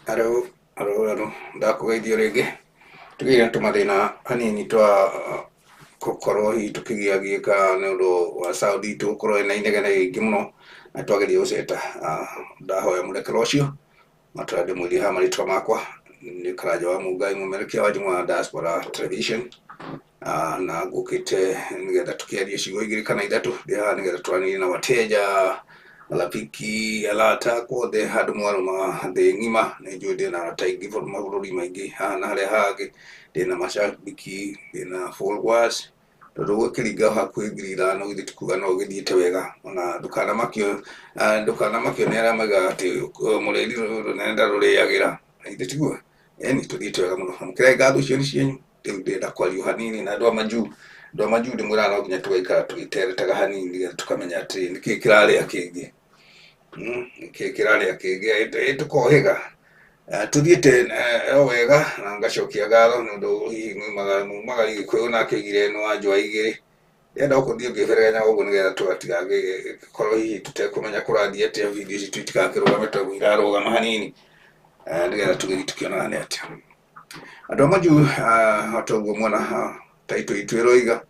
Alo, alo, alo, ndakũgeithia rĩngĩ. Tũgĩire na tũmathĩna hanini twa gũkorwo hihi tũkĩgiagiĩka nĩ ũndũ wa sound itũ gũkorwo ĩna inegene rĩingĩ mũno na twageria gũceta. Ndahoya mũrekera ũcio na tũrĩa ndĩmwĩrire haha marĩtwa makwa nĩ Karanja wa Mũngai mũmerekia wa Njũng'wa Diaspora Television. Na ngũkĩte nĩgetha tũkĩarie ciugo igĩrĩ kana ithatũ ndĩ haha nĩgetha twaranĩrie na wateja, marafiki, arata kuothe handũ mwarũma thĩ ng'ima. Nĩ njũĩ ndĩna arata aingĩ mabũrũri maingĩ haha na harĩa hangĩ, ndĩna macambĩki, ndĩna followers, tondũ gũkĩringa hakuhĩ 5,000 githĩ ti kuga no ũgĩthiĩte wega. Ona ndũkanamakio, ndũkanamakio nĩ arĩa maugaga atĩ mũrĩri rũnene ndarũrĩagĩra, githĩ tiguo? Ĩni tũthiĩte wega mũno. Amũkĩrai ngatho icio nĩ cianyu. Rĩu ndĩrenda kwaria o hanini na andũ a majuu. Andũ a majuu ndĩmwĩraga no nginya tũgaikara tũgĩteretaga hanini nĩgetha tũkamenya atĩrĩrĩ, nĩkĩĩ kĩrarĩa kĩngĩ, nĩkĩĩ kĩrarĩa kĩngĩ, ĩ tũkohĩga. Tũthiĩte o wega na ngacokia ngatho nĩ ũndũ hihi mumagari Gĩkũyũ nake oigire nĩ wa njũa igĩrĩ. Ndĩrenda gũthiĩ ngĩbereganyaga ũguo nĩgetha tũtigagĩkorwo hihi tũtekũmenya kũrathiĩ atĩa, video citũ itigakĩrũgame ta ũguo irarũgama hanini, nĩgetha tũgĩthiĩ tũkĩonaga nĩ atĩa. Andũ a majuu o ta ũguo muona title itũ ĩroiga,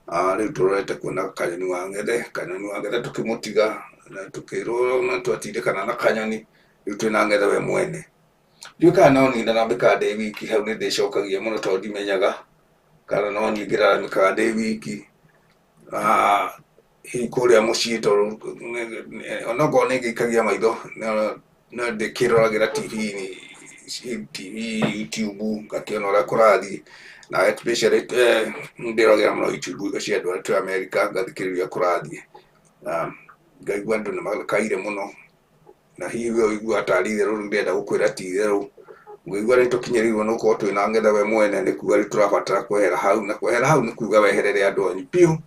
rĩu tũrorete kuona Kanyoni wa Ng'ethe, Kanyoni wa Ng'ethe tũkĩmũtiga na tũkĩrwo na twatindĩkana na Kanyoni, rĩu twĩna Ng'ethe we mwene. Ndiũĩ kana no niĩ ndaramĩkaga ndĩ wiki, hau nĩ ndĩcokagia mũno tondũ ndimenyaga kana no niĩ ngĩraramĩkaga ndĩ wiki. Hihi kũrĩa mũciĩ tondũ onokorwo nĩ ngĩikagia maitho no ndĩkĩroragĩra TV-inĩ, TV, YouTube ngakĩona ũrĩa kũrathiĩ na especially ndĩroragĩra mũno YouTube cia andũ arĩa twĩ America ngathikĩrĩria ũrĩa kũrathiĩ na ngaigua andũ nĩ makaire mũno. Na hihi we ũiguaga tarĩ itherũ rĩu ndĩrenda gũkwĩra ti itherũ. Ngũigua nĩ tũkinyĩrĩirwo nĩ gũkorwo twĩna Ng'ethe we mwene nĩ kuga rĩu tũrabatara kwehera hau, na kwehera hau nĩ kuga weherere andũ anyu biũ,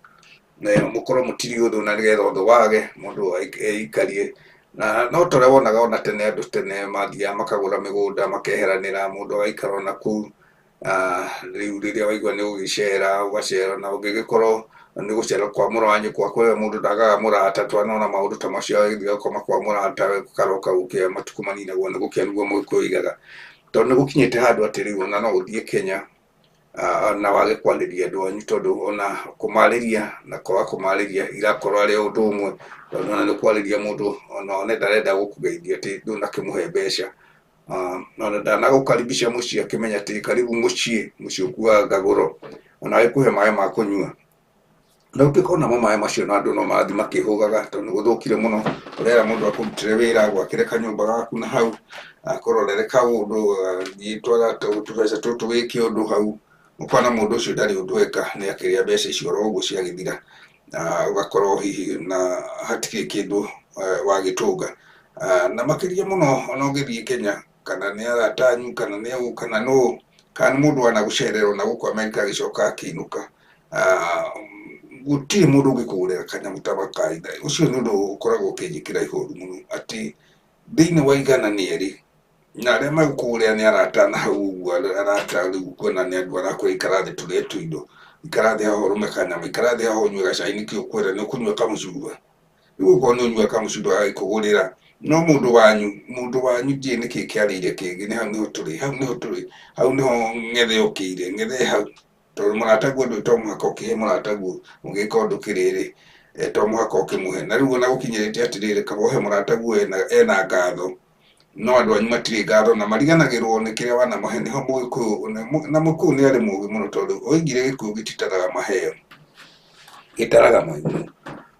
na mũkorwo mũtirĩ ũthũ na nĩgetha ũthũ wage mũndũ eikarie. Na no ta ũrĩa wonaga ona tene andũ tene mathiaga makagũra mĩgũnda makeheranĩra mũndũ agaikara ona kũu. Rĩu rĩrĩa waigua nĩ ũgĩcera ũgacera na ũngĩgĩkorwo nĩ gũcera kwa mũrũ wa nyũkwa kwĩ mũndũ ndagaga mũrata, twanona maũndũ ta macio agĩthiĩ agakoma kwa mũrata gũkaroka gũkĩa matukũ maninagwo nĩ gũkĩa nĩguo mũgĩkũyũ oigaga. Tondũ nĩ gũkinyĩte handũ atĩ rĩu ona no ũthiĩ Kenya na wage kwarĩria andũ anyu tondũ ona kũmarĩria na kwaga kũmarĩria irakorwo arĩ o ũndũ ũmwe, tondũ ona nĩ ũkwarĩria mũndũ ona one ndarenda gũkũgeithia atĩ ndũnakĩmũhe mbeca. Ona ndanagũkaribisha mũciĩ akĩmenya atĩ karibu mũciĩ, mũciĩ ũkuaga ngagũro, ona agĩkũhe maĩ ma kũnyua. Na gũtuĩka onamo maĩ macio na andũ no marathiĩ makĩhũgaga tondũ nĩ gũthũkire mũno, ũrera mũndũ akũrutĩre wĩra agwakĩre kanyũmba gaku na hau, akũrorere kaũndũ, athiĩ twara tũbeca tũtũ wĩke ũndũ hau, ũkona mũndũ ũcio ndarĩ ũndũ eka, nĩ akĩrĩa mbeca icio oro ũguo ciagĩthira, na ũgakorwo hihi na hatirĩ kĩndũ wagĩtũnga. Na makĩria mũno ona ũngĩthiĩ Kenya, kana nĩ arata anyu, kana nĩ ũ, kana nũ, kana nĩ mũndũ wanagũcerera ona gũkũ Amerika agĩcoka akĩinũka, gũtirĩ mũndũ ũngĩkũgũrĩra kanyamũ ta gaka. Ũcio nĩ ũndũ ũkoragwo ũkĩnjĩkĩra ihoru mũno, atĩ thĩinĩ wa 102 na arĩa megũkũgũrĩra nĩ arata na hau ũguo arata rĩu ũkona nĩ andũ arakwĩra ikara thĩ tũrĩe tũindo, ikara thĩ haha ũrũme kanyama, ikara thĩ haha ũnyue gacai nĩkĩ ũkwenda, nĩ ũkũnyua kamũcungwa? Rĩu okorwo nĩ ũnyuaga kamũcungwa agagĩkũgũrĩra, no mũndũ wanyu, mũndũ wanyu ndiũĩ nĩkĩ kĩarĩire kĩngĩ, nĩ hau nĩho tũrĩ, hau nĩho tũrĩ, hau nĩho ng'ethe yũkĩire, ng'ethe ĩ hau. Tondũ mũrataguo ndũĩ to mũhaka ũkĩhe mũrataguo ũngĩka ũndũ kĩrĩrĩ, to mũhaka ũkĩmũhe. Na rĩu ona gũkinyĩrĩte atĩrĩrĩ, kaba ũhe mũrataguo ena ngatho, no andũ anyu matirĩ ngatho na mariganagĩrwo nĩ kĩrĩa wanamahe. Nĩho mũgĩkũyũ, na mũgĩkũyũ nĩ arĩ mũgĩ mũno tondũ oigire gĩkũyũ gĩtitaraga maheo, gĩtaraga maimũ.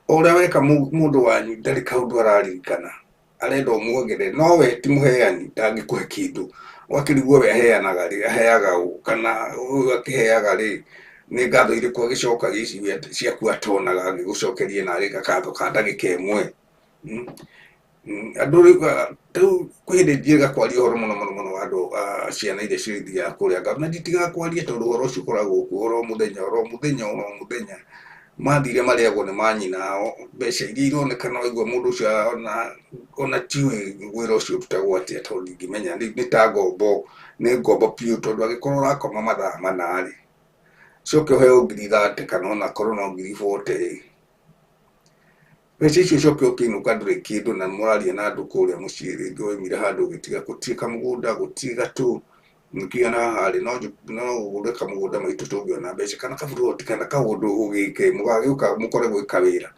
O ũrĩa weka mũndũ wanyu ndarĩ kaũndũ araririkana, arenda ũmuongerere, no we ti mũheani ndangĩkũhe kĩndũ. Ũgakĩrigwo we aheanaga rĩ, aheaga ũ, kana ũyũ akĩheaga rĩ, nĩ ngatho irĩkũ agĩcokagia ici ciaku atonaga agĩgũcokeria narĩ gakatho ka ndagĩka ĩmwe. Andũ rĩu rĩu kwĩ hĩndĩ njĩrĩga kwaria ũhoro mũno mũno mũno wa andũ a ciana iria cithiaga kũrĩa na nditigaga kwaria tondũ ũhoro ũcio ũkoragwo kuo oro mũthenya oro mũthenya oro mũthenya. Mathire marĩagwo nĩ manyina ao, mbeca iria ironekana waigua mũndũ ũcio ona ona tiũĩ wĩra ũcio ũrutagwo atĩa tondũ ndingĩmenya nĩ ta ngombo, nĩ ngombo biũ tondũ angĩkorwo ũrakoma mathaa mana rĩ, ũcoke ũheo ngiri 30 kana ona korwo no ngiri 40 rĩ. Mbeca icio ũcoke ũkĩinũka ndũrĩ kĩndũ na mũraria na andũ kũrĩa mũciĩ rĩngĩ waumire handũ ũgĩtiga gũtirĩ kamũgũnda gũtirĩ gatũ nĩkĩona haha rĩ no ũgũre kamũgũnda maitũ tũngĩona mbeca kana kaburoti kana kaũndũ ũgĩke mũgagĩũka mũkore gwĩka wĩra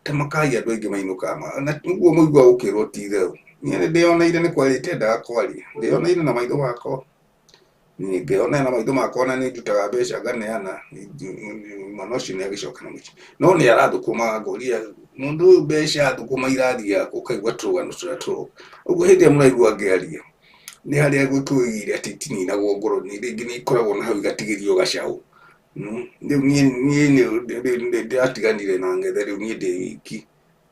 temakai andũ aingĩ mainũkaga na ũguo mũigua gũkĩrwo ti itherũ. Niĩ nĩ ndĩyoneire nĩ kwaria itendaga kwaria ndĩyoneire na maitho makwa niĩ ngeyonera na maitho makwa na nĩ ndutaga mbeca nganeana mwana ũcio nĩ agĩcoka na mũciĩ no nĩ arathũkũma ngoria mũndũ ũyũ mbeca thũkũma irathiĩ ũkaigua tũrũgano tũrĩa tũroka ũguo hĩndĩ ĩrĩa mũraigua ngĩaria nĩ harĩa gwĩkũĩire atĩ itininagwo ngoro rĩngĩ nĩ ikoragwo na hau igatigĩrio gacaũ. Rĩu niĩ nĩ ndĩratiganire na ng'ethe rĩu niĩ ndĩ wiki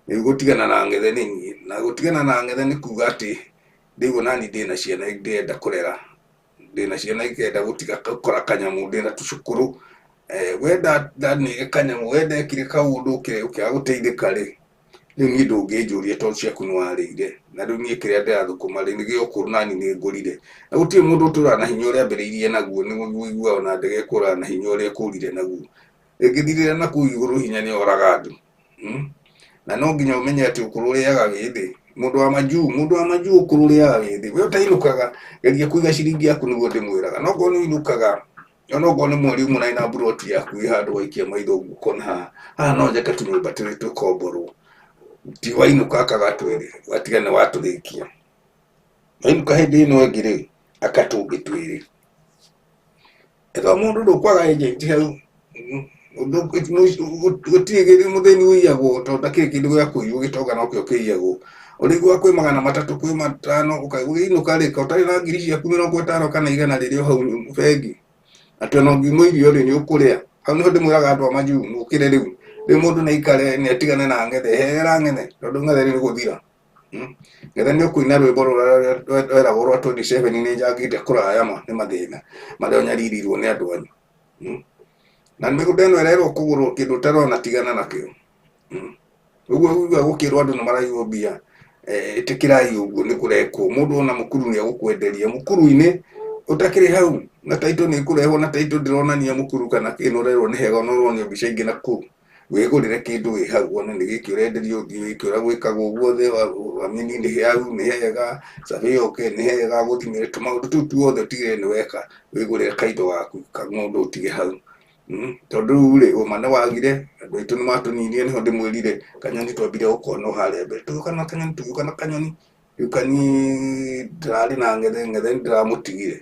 rĩu gũtigana na ng'ethe nĩ niĩ na gũtigana na ng'ethe nĩ kuga atĩ rĩu onani ndĩna ciana ndĩrenda kũrera ndĩna ciana ikenda gũtiga gũkora kanyamũ ndĩna tũcukuru wenda ndanĩire kanyamũ wenda ekire kaũndũ ũkĩaga gũteithĩka rĩ rĩu niĩ ndũngĩnjũria tondũ ciaku nĩ warĩire na rĩu niĩ kĩrĩa ndĩrathũkũma rĩ nĩ gĩa nani nĩ ngũrire na gũtirĩ mũndũ ũtũraga na hinya ũrĩa ambĩrĩirie naguo nĩguo ũiguaga ona ndege ĩkũraga na hinya ũrĩa ĩkũrire naguo ĩngĩthirĩra na kũu igũrũ hinya nĩ yoraga andũ. Na no nginya ũmenye atĩ ũkũrũ ũrĩaga wĩ thĩ mũndũ wa majuu ũkũrũ ũrĩaga wĩ thĩ we ũtainũkaga geria kũiga ciringi yaku nĩguo ndĩmwĩraga no okorwo nĩ ũinũkaga ona okorwo nĩ mweri ũmwe na mburoti yaku ĩ handũ waikia maitho ũguo ũkona haha haha no njake tũnyũmba tũrĩ tũkomborwo ti wainũka akaga twĩrĩ watiga nĩ watũrĩkia wainũka hĩndĩ ĩno ĩngĩ rĩ aka tũngĩ twĩrĩ ethwa mũndũ ndũkwaga agent hau gũtirĩ mũthĩni ũiyagwo tondũ ndakĩrĩ kĩndũ gĩa kũiywo gĩtonga nokĩo kĩiyagwo ũrĩiguaga kwĩ 300 kwĩ 500 ũkĩinũka rĩ ũtarĩ na ngiri ciaku 50 kana 100 rĩrĩ o hau bengi atĩ ona ũngiuma irio rĩ nĩ ũkũrĩa hau nĩho ndĩmwĩraga andũ a majuu mũkĩre rĩu rĩu mũndũ nĩ aikare nĩ atigane na ng'ethe eherera ng'ethe tondũ ng'ethe rĩu nĩ gũthira. Ng'ethe nĩ ũkũina rwĩmbo rũrĩa rweragwo rwa 27 nĩ njangĩte kũraya ma nĩ mathĩna marĩa ũnyaririrwo nĩ andũ anyu. Na mĩgũnda ĩno ĩrerwo kũgũrwo kĩndũ ũtarona tigana nakĩo. Ũguo ũiguaga gũkĩrwo andũ nĩ maraiywo mbia ĩtĩkĩrai ũguo nĩ kũrekwo mũndũ ona mũkuru nĩ egũkwenderia mũkuru-inĩ ũtakĩrĩ hau na taitũ nĩ ĩkũrehwo na taitũ ndĩronania mũkuru kana kĩ na ũrerwo nĩ hega na ũronio mbica ingĩ na kũu wĩgũrĩre kĩndũ wĩ hau wone nĩ gĩkĩ ũrenderio ũthiĩ wĩke ũrĩa gwĩkagwo guothe amini nĩ hau nĩ hega survey oke nĩ hega gũthimĩre tũmaũndũ tũu tuothe ũtigĩrĩre nĩ weka wĩgũrĩre kaindo gaku kang'ũndũ ũtige hau. Tondũ rĩu rĩ ũma nĩ wagire andũ aitũ nĩ matũninie nĩho ndĩmwĩrire kanyoni twambire gũkona harĩa mbere tũgĩũka na kanyoni tũgĩũka na kanyoni rĩu kani ndĩrarĩ na ng'ethe ng'ethe nĩ ndĩramũtigire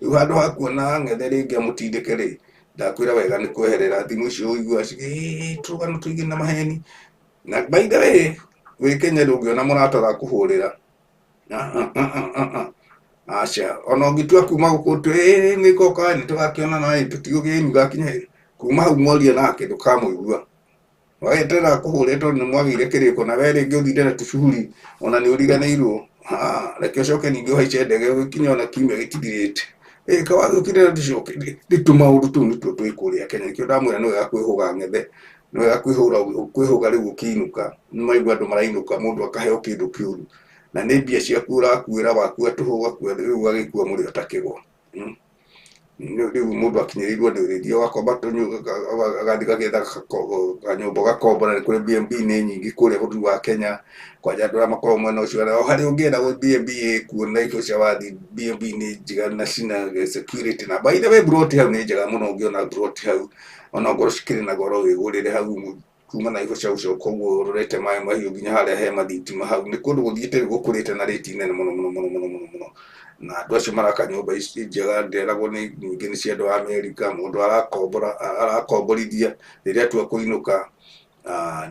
rĩu handũ ha kuona ng'ethe rĩngĩ amũtindĩke rĩ ndakwĩra wega nĩ kweherera thimũ icio ũiguaga cigĩ tũrũgano tũingĩ na maheni na by the way wĩ Kenya ndũngĩona mũrata ũrakũhũrĩra aca ona ũngĩtua kuma gũkũ twĩ nĩ ngoka nĩ tũgakĩonana ĩ tũtigũkĩnyuga gakinya kuma hau mwaria nake ndũkamũigua wageterera kũhũrĩre tondũ nĩ mwagĩire kĩrĩko na we rĩngĩ ũthire na tũcuri ona nĩ ũriganĩirwo reke ũcoke ningĩ ũhaice ndege ũgĩkinya ona kiumia gĩtithirĩte kawagĩũkire na tũcoke rĩ tũmaũndũ tũu nĩtuo twĩ kũrĩa Kenya nĩkĩo ndamwĩra nĩ wega kwĩhũga ng'ethe nĩ wega kwĩhũga rĩu ũkĩinũka nĩ maigua andũ marainũka mũndũ akaheo kĩndũ kĩũru na nĩ mbia ciaku ũrakuĩra wakua tũhũ ũgakua rĩu ũgagĩkua mũrĩo ta kĩgwa. Rĩu mũndũ akinyĩrĩirwo nĩ ũrĩithia ũgakomba agathiĩ gagetha kanyũmba ũgakombora nĩ kũrĩ B&B nĩ nyingĩ kũrĩa bũrũri wa Kenya kwanja andũ arĩa makoragwo mwena ũcio o harĩa ũngĩenda B&B ĩkuo Naivasha wathiĩ B&B nĩ njega na cina security na by the way broti hau nĩ njega mũno ũngĩona broti hau ona okorwo cikĩrĩ na goro wĩgũrĩre hau kuma Naivasha ũcoke ũguo ũrorete maĩ mahiũ nginya harĩa he mathitima hau nĩ kũndũ gũthiĩte rĩu gũkũrĩte na rĩti nene mũno mũno mũno mũno mũno mũno na andũ acio maraka nyũmba ici njega ndĩragwo nĩ nyingĩ nĩ cia andũ a Amerika mũndũ arakombora arakomborithia rĩrĩa atua kũinũka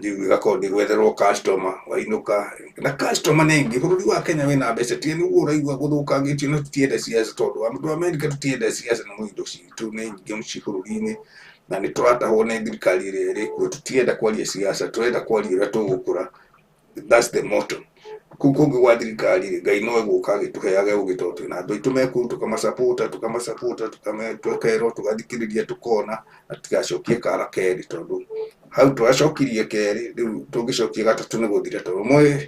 rĩu ĩgakorwo ndĩgwetherwo customer wainũka na customer nĩ aingĩ bũrũri wa Kenya wĩna mbeca tiga nĩguo ũraigua gũthũkangĩtio no tũtienda ciaca tondũ andũ a Amerika tũtienda ciaca na indo citũ nĩ nyingĩ mũciĩ bũrũri-inĩ na nĩ tũratahwo nĩ thirikari ĩrĩa ĩrĩ kuo tũtienda kwaria ciaca tũrenda kwaria ũrĩa tũgũkũra that's the motto kũu kũngĩ gwa thirikari rĩ Ngai no egũka agĩtũheage ũgĩ tondũ twĩna andũ aitũ me kũu tũkamasapota tũkamasapota tũkerwo tũgathikĩrĩria tũkona na tũtigacokie kara kerĩ tondũ hau twacokirie kerĩ rĩu tũngĩcokia gatatũ nĩ gũthira tondũ moĩ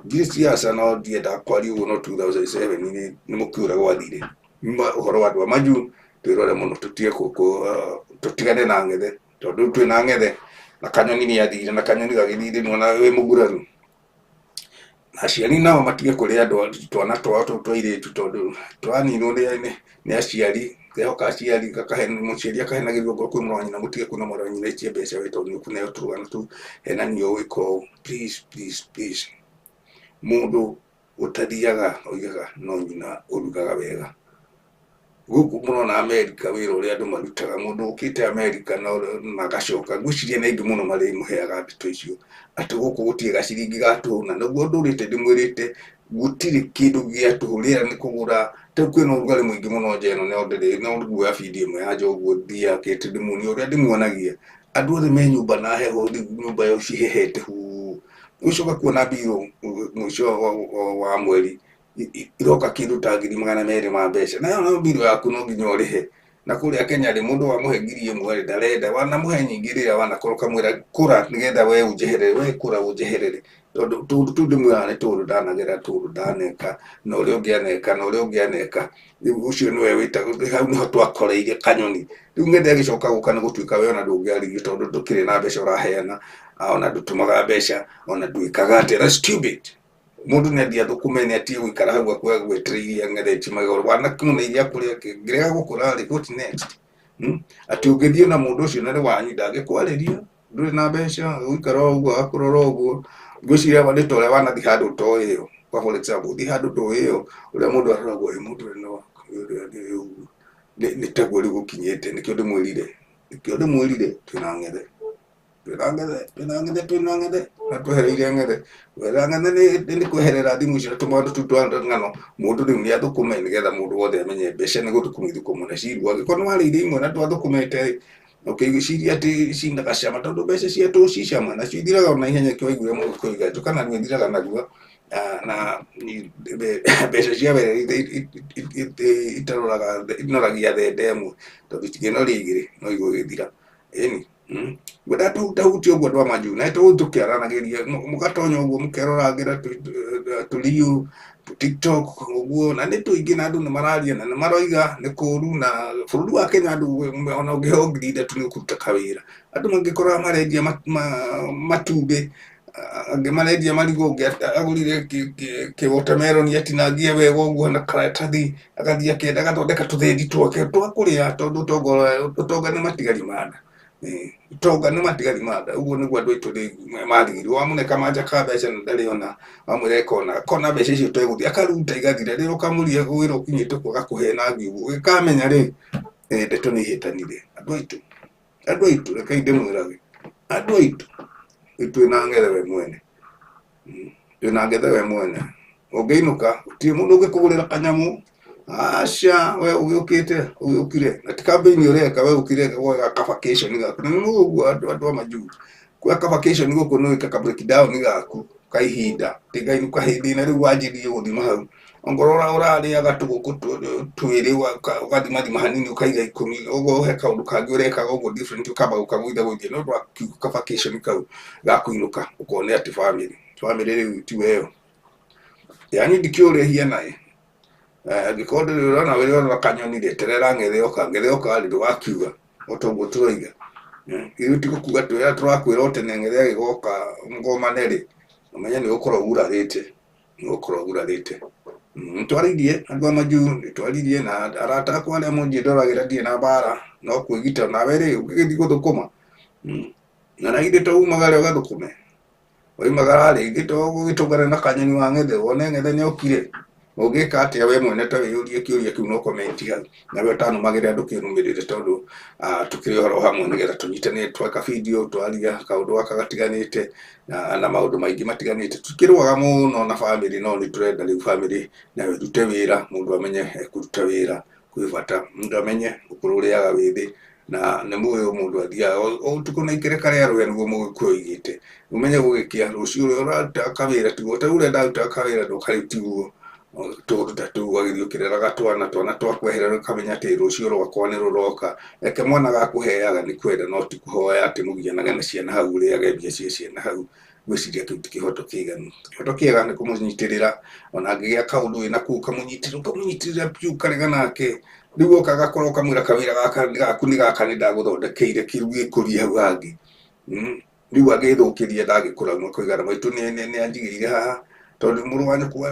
ndirĩ ciaca no ndiendaga kwaria ũguo no 2007 nĩ mũkĩũra gwathire nyuma ũhoro wa andũ a majuu twĩrore mũno tũtige tũtigane na ng'ethe tondũ rĩu twĩna ng'ethe Na kanyoni nĩ athire na kanyoni gagĩthiĩ nĩwona wĩ mũguraru. Na aciari nao matige kũrĩa andũ twana twao tũu twa airĩtu tondũ twaninwo nĩ aciari, ngehoka aciari mũciari akahenagĩrĩrio okorwo kwĩ mũrũ wa nyina mũtige kuona mwarĩ wa nyina aikie mbeca we tondũ nĩ ũkũneo tũrũgano tũu henanio ũgĩka ũũ. Please, please, please. Mũndũ ũtathiaga oigaga no nyina ũrugaga wega. Gũkũ mũrona Amerika wĩra ũrĩa andũ marutaga, mũndũ ũkĩte Amerika na agacoka, ngwĩciria nĩ aingĩ mũno marĩmũheaga ndeto icio, atĩ gũkũ gũtirĩ gaciringi ga tũhũ, na nĩguo ndũrĩte ndĩmwĩrĩte gũtirĩ kĩndũ gĩa tũhũ, rĩera nĩ kũgũra, ta rĩu kwĩna ũrugarĩ mũingĩ mũno nja ĩno no nguoya bindiũ ĩmwe ya nja ũguo thiĩ ndĩmuonie ũrĩa ndĩmuonagia, andũ othe me nyũmba na heho rĩu nyũmba ĩyo cihehete huu, ũgĩcoka kuona mbirũ mũico wa mweri iroka kĩndũ ta 200,000 ma mbeca, nayo no mbirũ yaku no nginya ũrĩhe. Na kũrĩa Kenya rĩ, mũndũ wamũhe 1000 rĩ, ndarenda, wanamũhe nyingĩ rĩrĩa wanakorwo ũkamwĩra kũra nĩgetha we ũnjeherere, we kũra ũnjeherere. Tondũ tũũndũ tũu ndĩmwĩraga nĩ tũũndũ ndanagera, tũũndũ ndaneka, na ũrĩa ũngĩ aneka, na ũrĩa ũngĩ aneka. Rĩu ũcio nĩwe wĩtagwo, hau nĩho twakoreire kanyoni. Rĩu ng'enda ĩgĩcoka gũka nĩ gũtuĩka we ona ndũngĩarĩrio tondũ ndũkĩrĩ na mbeca ũraheana, ona ndũtũmaga mbeca, ona ndwĩkaga atĩa, that's stupid. Mũndũ nĩ athiĩ athũkũme nĩ atige gũikara hau agwetereirie ang'ethetie magego wanakĩmũne iria kũrĩa ngĩrega gũkũra rĩ, what next? Atĩ ũngĩthiĩ na mũndũ ũcio na nĩ wanyu ndangĩkwarĩria, ndũrĩ na mbeca, ũgũikara o ũguo agakũrora ũguo. Ngwĩciria nĩ ta ũrĩa wanathiĩ handũ ũtoĩ ĩyo, for example ũthiĩ handũ ũtoĩ ĩyo, ũrĩa mũndũ aroragwo ĩ mũndũ ũyũ nĩ ũguo, nĩ taguo rĩu gũkinyĩte, nĩkĩo ndĩmwĩrire, nĩkĩo ndĩmwĩrire twĩna ng'ethe. Twĩna ng'ethe, twĩna ng'ethe, twĩna ng'ethe, na twehereire ng'ethe. Kweherera ng'ethe nĩ kweherera thimũ icio na tũmaũndũ tũu twa ng'ano, mũndũ rĩu nĩ athũkũme nĩgetha mũndũ wothe amenye mbeca nĩ gũthũkũma ithũkũmagwo na cirua. Angĩkorwo nĩ warĩire imwe na ndwathũkũmĩte rĩ, ũkĩciria atĩ cina gacama tondũ mbeca cia tũhũ ci cama, nacio ithiraga o naihenya nĩkĩo waiguire mũgĩkũyũ oiga njoka narua ĩthiraga narua, na mbeca cia wera itaroraga inoragia thende ĩmwe tondũ itingĩnoria igĩrĩ no igũgĩthira. Ĩni. Ngwenda tũhutie ũguo andũ a manju na tũu tũkĩaranagĩria mũgatonya ũguo mũkeroragĩra tũriũ TikTok ũguo na nĩ tũingĩ na andũ nĩ mararia na nĩ maroiga nĩ kũru na bũrũri wa Kenya andũ ona ũngĩheo 3,000 nĩ ũkũruta kawĩra. Andũ mangĩkorwo marendia matumbĩ, angĩ marendia marigũ, ũngĩ agũrire kĩ watermelon atinangie wega ũguo na karatathi agathiĩ akenda agathondeka tũthendi twake twa kũrĩa tondũ ũtonga nĩ matigari ma nda. Ũtonga nĩ matigari ma nda, ũguo nĩguo andũ aitũ rĩu marigirwo. Wamũne kamanja ka mbeca na ndarĩ ona, wamwĩra eka ũna, akona mbeca icio ũtegũthiĩ, akaruta igathira. Rĩrĩa ũkamũria wĩra ũkinyĩte kũ agakũhe na ngiugo. Ũgĩkamenya rĩ, ndeto nĩ ihĩtanire. Andũ aitũ, andũ aitũ, rekei ndĩmwĩrage, andũ aitũ, rĩu twĩna ng'ethe we mwene. Twĩna ng'ethe we mwene. Ũngĩinũka, gũtirĩ mũndũ ũngĩkũgũrĩra kanyamũ, aca we ũgĩũkĩte, ũgĩũkire, na ti campaign ũreka, we ũkire gwetha ka vacation gaku. Na nĩ mũĩ ũguo andũ a majuu, kuoya ka vacation gũkũ nĩ gwĩka ka breakdown gaku ka ihinda, ndĩngainũka hĩndĩ ĩna rĩu wanjĩrĩrie gũthima hau. Ongorwo ũrarĩaga tũgũkũ twĩrĩ ũgathimathima hanini ũkaiga 10, ũguo he kaũndũ kangĩ ũrekaga ũguo different ũkamba gũkagũithagũithia nĩ ũndũ wa ka vacation kau ga kũinũka ũkone atĩ bamĩrĩ, bamĩrĩ rĩu tiwe ĩyo. Yaani ndikĩũrĩhia naĩ, angĩkorwo ndũrĩ ũrona wĩra ũrona kanyoni rĩ, eterera ng'ethe yoka, ng'ethe yoka rĩ, ndũgakiuga o ta ũguo tũroiga. Ithuĩ ti gũkuga tũrakwĩra o tene ng'ethe agĩgoka mũgomane rĩ, ũmenye nĩ ũgũkorwo ũgurarĩte, nĩ ũgũkorwo ũgurarĩte. Nĩ twaririe andũ a majuu, nĩ twaririe na arata akwa arĩa mũnjĩndoragĩra ndirĩ na mbara, no kwĩgita nawe rĩ, ũngĩgĩthiĩ gũthũkũma. Na na githĩ to umagare ũgathũkũme? Woimagara rĩ, githĩ to ũgĩtũngane na kanyoni wa ng'ethe, wone ng'ethe nĩ okire? Ũngĩka atĩa we mwene ta wĩyũrie kĩũria kĩu na ũcomment hau. Nawe ũtanũmagĩrĩra ndũkĩnũmĩrĩre tondũ tũkĩrĩ oro hamwe nĩgetha tũnyitanĩre tweka video twaria kaũndũ gaka gatiganĩte na maũndũ maingĩ matiganĩte. Tũtikĩrũaga mũno na bamĩrĩ no nĩ tũrenda rĩu bamĩrĩ nayo ĩrute wĩra, mũndũ amenye ekũruta wĩra kwĩ bata, mũndũ amenye ũkũrũ ũrĩaga wĩ thĩ na nĩ mũĩ mũndũ athiaga o ũtukũ na ikereka rĩa rũhĩa nĩguo mũgĩkũyũ oigĩte. Ũmenye gũgĩkĩa rũciũ ũrĩa ũraruta kawĩra tiguo, ta rĩu ũrĩa ndarutaga kawĩra ndoka rĩu tiguo, tũũndũ ta tũu ũgagĩthiĩ ũkĩreraga twana, twana twakweherera ũkamenya atĩ rũciũ rwakwa nĩ rũroka. Reke mwana agakũheaga nĩ kwenda no ti kũhoya atĩ mũgianage na ciana hau ũrĩage mbia cia ciana hau. Ngwĩciria kĩu ti kĩhoto kĩiganu. Kĩhoto kĩega nĩ kũmũnyitĩrĩra ona angĩgĩa kaũndũ wĩna kũu ũkamũnyitĩrĩra ũkamũnyitĩrĩra biũ ũkarega nake. Rĩu oka agakorwo ũkamwĩra kawĩra gaka gaku nĩ gaka nĩ ndagũthondekeire kĩu gĩkũrie hau hangĩ. Rĩu agĩthũkĩria ndangĩkũra makoiga na maitũ nĩ anjigĩire haha tondũ mũrũ wa nyũkwa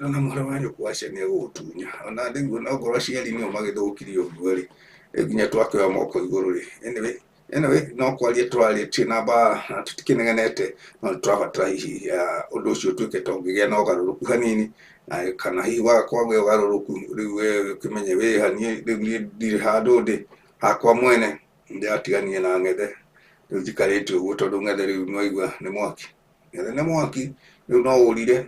ona mwarĩ wa nyũkwa acio nĩ egũgũtunya ona rĩu ona okorwo aciari nĩo magĩthũkirie ũguo rĩ, nginya twakĩoya moko igũrũ rĩ. Anyway, no kwaria tũrarĩtie na mbara na tũtikĩnegenete, no nĩtũrabatara hihi ũndũ ũcio ũtuĩke ta ũngĩgĩa na ũgarũrũku hanini, na kana hihi waga kwagĩa ũgarũrũku rĩu we ũkĩmenye wĩha. Niĩ rĩu niĩ ndirĩ handũ ndĩ hakwa mwene, ndĩratiganire na ng'ethe rĩu njikarĩte ũguo tondũ ng'ethe rĩu nĩwaigua nĩ mwaki, ng'ethe nĩ mwaki rĩu no ũrire.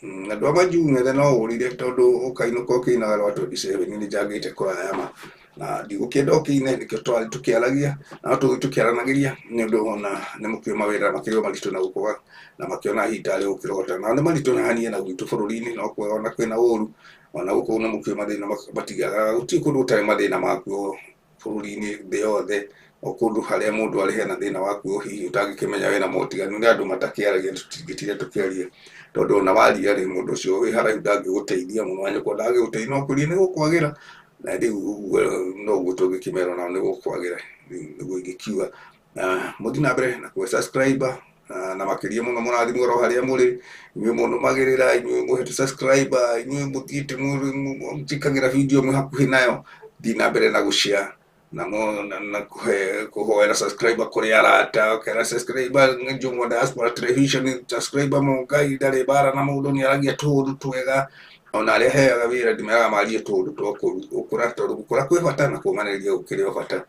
Andũ a majuu ng'ethe no ũrire tondũ ũkainũka ũkĩinaga rwa 27 nĩ njangĩte kũraya ma na ndigũkĩenda ũkĩine, nĩkĩo twarĩ tũkĩaragia na no tũkĩaranagĩria nĩ ũndũ ona nĩ mũkĩũĩ mawĩra makĩrĩ o maritũ na gũkũ na makĩona hihi tarĩ gũkĩrogota na nĩ maritũ na hanie na gwitũ bũrũri-inĩ no kwega ona kwĩna ũru ona gũkũ nĩ mũkĩũĩ mathĩna matiagaga, gũtirĩ kũndũ gũtarĩ mathĩna makuo bũrũri-inĩ thĩ yothe, o kũndũ harĩa mũndũ arĩ hena thĩna wakuo hihi ũtangĩkĩmenya wĩna motiganu nĩ andũ matakĩaragia, tũtingĩtinda tũkĩaria tondũ ona waria rĩ mũndũ ũcio wĩ haraihu ndangĩgũteithia mũno, wa nyũkwa ndangĩgũteithia no kwĩrie nĩ gũkwagĩra na rĩu ũguo noguo tũngĩkĩmera onao nĩ gũkwagĩra, rĩu nĩguo ingĩkiuga. Na mũthiĩ na mbere na kũhe subscriber na makĩria mũno mũrathimwo oro harĩa mũrĩ, inyuĩ mũnũmagĩrĩra, inyuĩ mũhete subscriber, inyuĩ mũthiĩte mũnjĩkagĩra video mwĩ hakuhĩ nayo, thiĩ na mbere na gũshare na na kũhoera subscriber kũrĩ arata, ũkera subscriber Njũng'wa Diaspora Television, subscriber Mũngai ndarĩ mbara na mũndũ, nĩ aragia tũũndũ twega, ona arĩa heaga wĩra ndimeraga marie tũũndũ twa gũkũra tondũ gũkũra kwĩ bata na kũmanĩrĩria gũkĩrĩ o bata,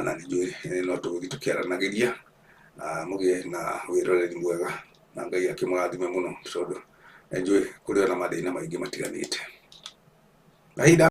na nĩ njũĩ no tũgũthiĩ tũkĩaranagĩria, mũgĩe na wĩroreri mwega na Ngai akĩmũrathime mũno tondũ nĩ njũĩ kũrĩ ona mathĩna maingĩ matiganĩte. Mahinda.